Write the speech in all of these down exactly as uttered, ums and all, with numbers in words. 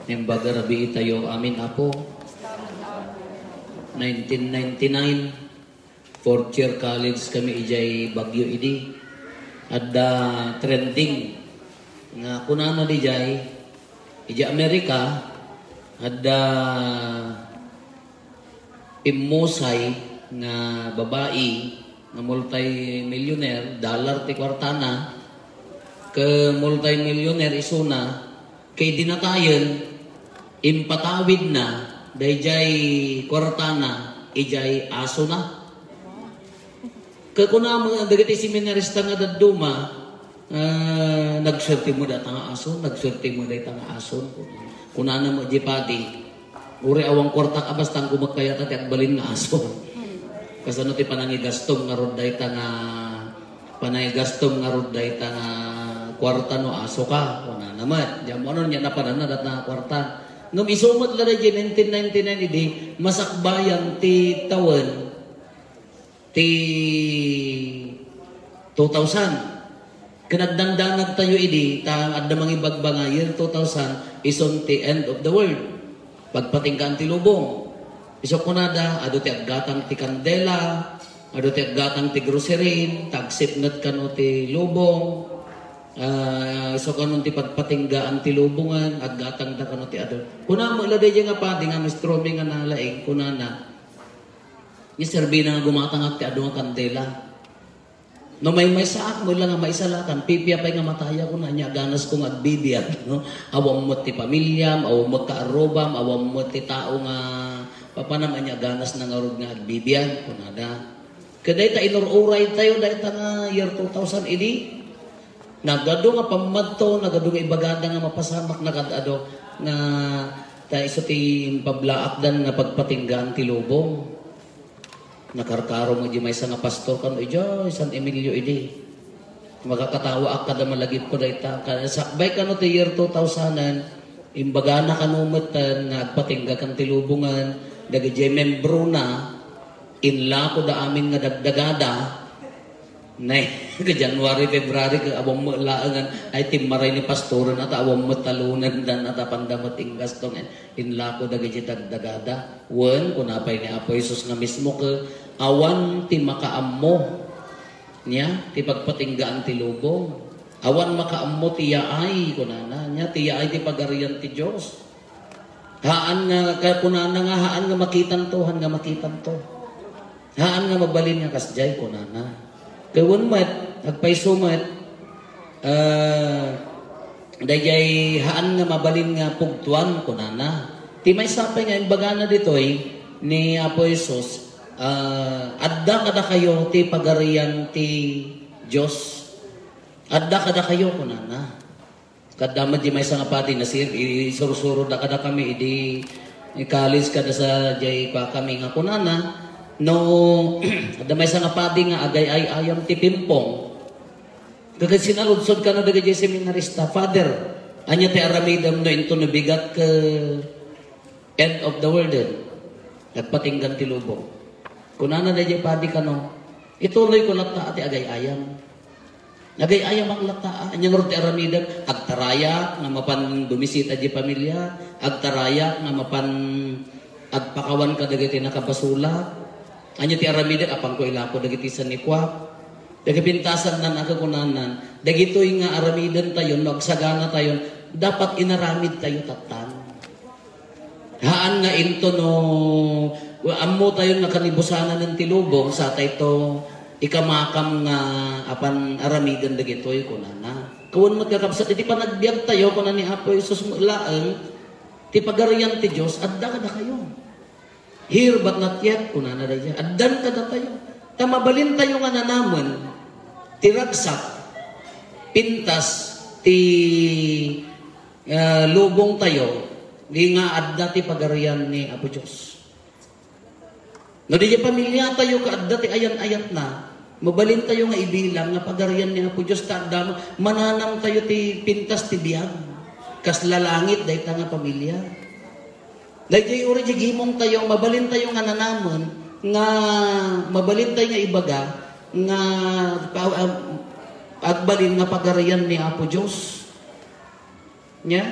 Naimbag a rabii tayo amin, Apo. Nineteen ninety-nine, fourth year college kami idiay Baguio idi. Adda trending nga kunana didiay, idiay Amerika, adda immusay nga babai nga multimillionaire, dollar ti kuartana, ket multimillionaire isuna, ket dinatayen, impatawidna daydiay kuartana idiay asona. Ket kuna met dagiti seminarista nga dadduma, ah, "Nagsuerte met dayta nga aso, nagsuerte met dayta nga aso." Kunana met di padi, "Uray awan kuartak a basta aggumek kayat ti agbalin nga aso." Kasano ti panangigastom ngarud dayta nga, panangigastom ngarud dayta nga kuarta no asoka? Kunana met. Diak ammo no ania napananna dayta nga kuarta. Ngem isu met la daydiay nineteen ninety-nine idi, masakbayan ti tawen ti two thousand. Ket nagdandanag tayo idi, ta adda mangibagbanga, year two thousand, isun ti end of the world. Pagpatinggaan ti lubong. Isu kunada, adu ti aggatang ti kandela, adu ti aggatang ti grocery, tagsipnget kano ti lubong, ah, isu kano ti pagpatinggaan ti lubongen, aggatangda kano ti adu. Kuna met la daydiay nga padi nga Miss Romy nga nalaing, kunana, "Ni serbina nga gumatangak ti adu nga kandela. No maymaysaak met la nga maisalakan, pipia pay nga mataya," kuna, "ania ganasko nga agbibiag, no? Awan met ti pamiliam, awan met kaarrubam, awan met ti tao nga papanam, ania ganasna ngarud nga agbibiag?" kunada. Ket dayta inur-uray tayo, dayta nga year two thousand idi, nagadu nga pammadto, nagadu nga ibagada nga mapasamak, nagad-adu nga ta isu ti impablaakdan nga pagpatinggaan ti lubong. Nakarkaro met di maysa nga pastor kano idiay San Emilio idi. Makakatawaak kada malagipko dayta. Ka-, sakbay kano ti year two thousand, imbagana kano metten nga agpatinggakan ti lubongen, dagiti membrona, inlakoda amin nga dagdagada. Nay, ka January, February, ka awan met laengan, ay timmaray ni pastoren, ata awan met talonendan, ata panda met inggastongen. Inlako dagiti dagdagada. Wen, kuna pay ni Apo Jesus nga mismo, ket awan ti makaammo, nia, ti pagpatinggaan ti lubong. Awan makaammo ti yaay, kunana. Nia, ti yaay ti Pagarian ti Dios. Haan nga, ka-, kunana nga, haan nga makitanto, haan nga makitanto. Haan nga mabalin nga kasdiay, kunana. Ket wen met, agpayso met, ah, daydiay haan nga mabalin nga pugtoan, kunana. Ti maysa pay nga imbagana ditoy ni Apo Jesus, ah, "Adda kadakayo ti Pagarian ti Dios." "Adda kadakayo," kunana. Kadda met di maysa nga padi, nasir-, i-, isursuro da kadakami idi college kada sa jay pa kami nga kunana, no, adda maysa nga padi nga agay-ay-ayam ti pimpong. Ket sinaludsod kano dagiti seminarista, "Father, ania ti aramidem no inton nabigat ket end of the world, eh, nagpatinggan ti lubong?" Kunana daydiay padi kano, "Ituloyko latta ti agay-ayam." Nagay-ayamak latta, ah. Ania ngarud ti aramidek? Agtarayak nga mapan bumisita di pamilya, agtarayak nga mapan agpakawan kadagiti nakabasolak. Ania ti aramidek? Apanko ilako dagiti sanikuak. Dagiti pintasan nan, aga kunanan, dagitoy nga aramiden tayo, no agsagana tayo, dapat inaramid tayo tattan. Haan nga into no, ammo tayo nga kanibusanan ti lubong, sa tayo to ikamakam nga apan aramiden dagitoy, kunana. Kawan met kakabsat, iti panagbiag tayo, kuna ni Apo Jesus met laeng, ti Pagarian ti Dios, adda kadakayo. Here but not yet, kunana daydiay. Addan kadatayo. Ta mabalin tayo nga nanamen, ti ragsak, pintas, ti ah, lubong tayo, di nga adda ti Pagarian ni Apo Dios. No, di pamilya tayo ka adda ti ayan-ayatna, mabalin tayo nga ibilang nga Pagarian ni Apo Dios, ta adda, mananam tayo ti pintas ti biag. Kas lalangit, dayta nga pamilya. Daydiay uray di gimong tayo, mabalin tayo nga nanamen, nga mabalin tayo nga ibaga, nga pa-, ah, agbalin nga Pagarian ni Apo Dios. Nia?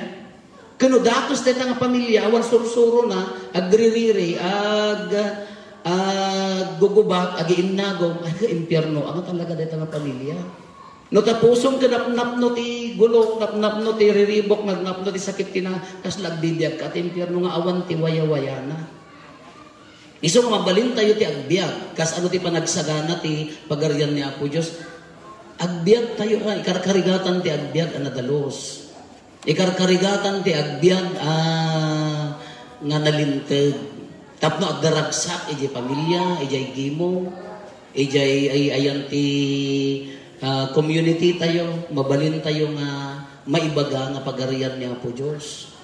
Ken no dakes dayta nga pamilia, awan sursurona, agririri, ag-, aggugubat, agiinnagom, ay, impierno, anga talaga dayta nga pamilia. No ta pusom ket napnapno ti gulok, napnapno ti riribuk, napnapno ti sakit ti na, kasla agbibiag ka ti impierno nga awan ti wayawayana. Isu nga mabalintayo ti agbiag, kas ano ti panagsagana ti Pagarian ni Apo Dios, agbiagtayo, ah, ikarkarigatan ti agbiag a nadalus. Ikarkarigatan ti agbiag, ah, nga nalinteg. Tapno agdaragsak idiay pamilia, idiay gimong, idiay ay-ayan ti, ah, community tayo, mabalintayo nga maibaga nga Pagarian ni Apo Dios.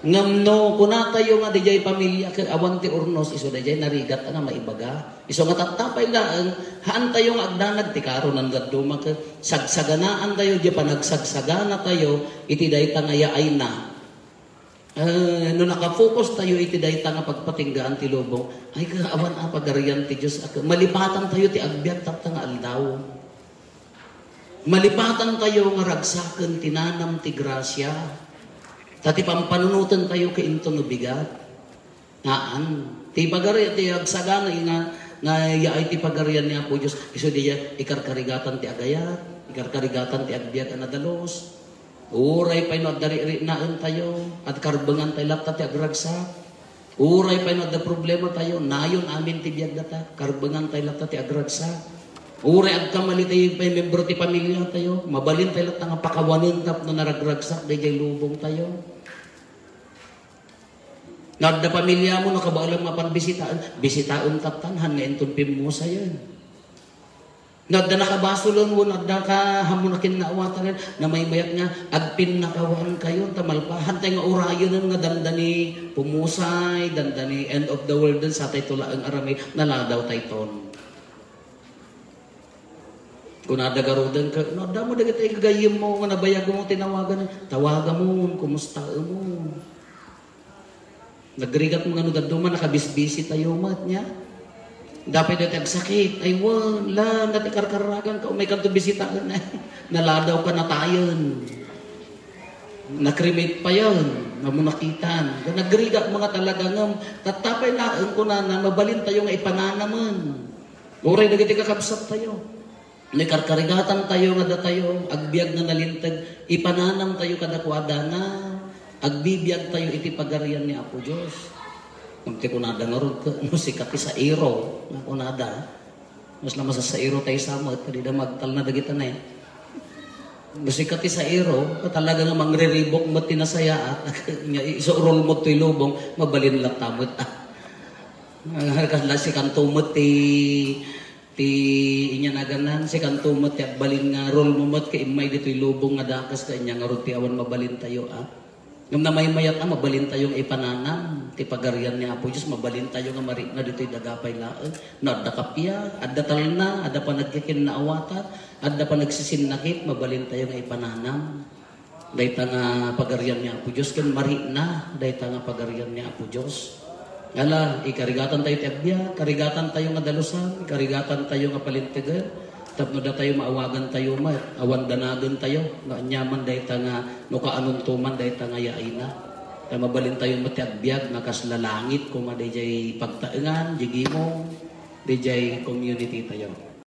Ngem no kunatayo nga didiay pamilia ket awan ti urnos, isu daydiay narigat nga maibaga. Isu nga tatta pay laeng, haantayo nga agdanag ti kaaro, no dadduma ket sagsaganaantayo, diay panagsagsaganatayo iti dayta nga yaayna. Eh, no nakafokus tayo iti dayta nga pagpatinggaan ti lubong, ay, awan a Pagarian ti Dios, ak-, malipatantayo ti agbiag tatta nga aldaw. Malipatantayo nga ragsaken ti nanam ti grasia. Ta ti pampanunotentayo ket inton no bigat. Naan. Ti pagari-, ti agsagana nga, nga yaay ti Pagarian ni Apo Dios, isu diay ikarkarigatan ti agayat, ikarkarigatan ti agbiag a nadalus. Uray pay no adda rikriknaentayo, agkarbengantayo latta ti agragsak. Uray pay no adda problematayo, nayon amin ti biag data, karbengantayo latta ti agragsak. Uray agkamali tayo pay membro ti pamiliatayo, mabalintayo latta nga pakawanen tapno naragragsak daydiay lubongtayo. No adda pamiliamo, no kabaelam mapan bisitaen, bisitaen taptan, han nga inton pimmusayen. No adda nakabasolen, wenno adda ka-, ammo nakinnaawatan, namaymayat nga agpinnakawaankayo, ta malpaantay nga urayenen nga dandani pumusay, dandani end of the world, den satay to laeng aramid, naladawtayton. Kunada garuden ket, no adda mo dagiti gagayyemmo nga nabayagmo, tinawagan, tawagamon, kumustaemon. Nagrigat mo nga no dadduma, nakabisbisi tayo met, nya? Dapay dati agsakit, ay, wen, la, dati karkaragan ka, umay kanto bisitaen, ay, naladaw ka natayen. Nakremate payen, nga mo nakitan. Nagrigat mo nga talaga ngem, tatta pay laeng kunana, mabalintayo nga ipananamen. Uray dagiti kakabsattayo. No ikarkarigatantayo nga datayo, agbiag nga nalinteg, ipananamtayo kadakuada nga agbibiagtayo iti Pagarian ni Apo Dios. Ngem ti kunada ngarud, no sika ti sairo, nga kunada, mas la masasairotayo sa met, ta dida magtalna dagita ne. No sika ti sairo, talaga nga mangriribuk met ti nasayaat, nya isurol mo toy lubong, mabalin latta met. Kasla sikanto met ti Ti inyanagannan, sikanto met ti agbalin nga role mo met ket immay ditoy lubong nga dakes ket ania ngarud ti awan mabalintayo, a? Ngem namaymayat a mabalintayo nga ipananam ti Pagarian ni Apo Dios, mabalintayo nga marikna ditoy daga pay laeng. No adda kappia, adda talna, adda panagkikinnaawatan, adda panagsisinnakit, mabalintayo nga ipananam. Dayta nga Pagarian ni Apo Dios ken marikna dayta nga Pagarian ni Apo Dios. Ala, ikarigatantayo ti agbiag, karigatantayo nga dalusan, karigatantayo nga palintegen, tapno datayo maawagantayo met, awan danagentayo, nga aniaman dayta nga, no kaanonto man dayta nga yaayna. Ta mabalintayo met ti agbiag nga kasla langit koma daydiay pagtaengan, diay gimong, daydiay community tayo.